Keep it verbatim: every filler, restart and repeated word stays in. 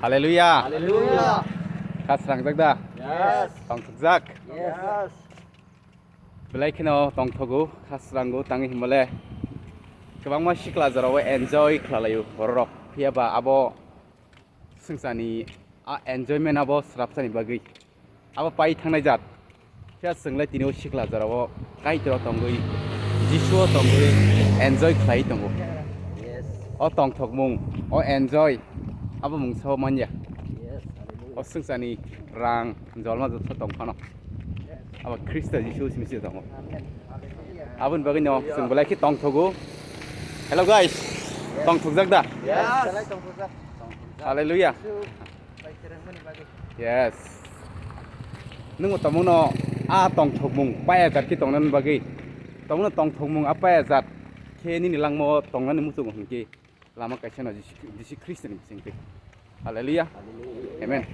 Hallelujah. Hallelujah. Kha srangjak da? Yes. Tongthokjak? Yes. Belai kheno tongthogo, kha srango tangwi himale. Kwbangma sikla jorao enjoy khlalaio bororok. Phiyaba abo swngchani a enjoyment abo srapsani bagwi. Abo pai thangnai jat. Phiya chwnglai tini o sikla jorao Kaitor tongwi, Jisu o tongwi enjoy khlai tongo. Yes. O tongthokmung, o enjoy, abo mungsa o manya. Yes, hallelujah. O swngchani rang, jolma jotsa tong phano. Yes. Abo Khristo Jisu simi se tongo. Amen. Hallelujah. Aboni bagwi no chwng belai khe tongthogo. Hello guys, yes, tongthokjak da? Yes. Belai tongthokjak. Hallelujah. Jisu. Yes. Nwng tongmungno a tongthokmung paya jat khe tongnani bagwi, tongmungno tongthokmung a paya jat khe nini langmao tongnani muchungo hwn khe lama kaisa no Jisi, Jisi Khristoni bisingtwi. Hallelujah. Amen.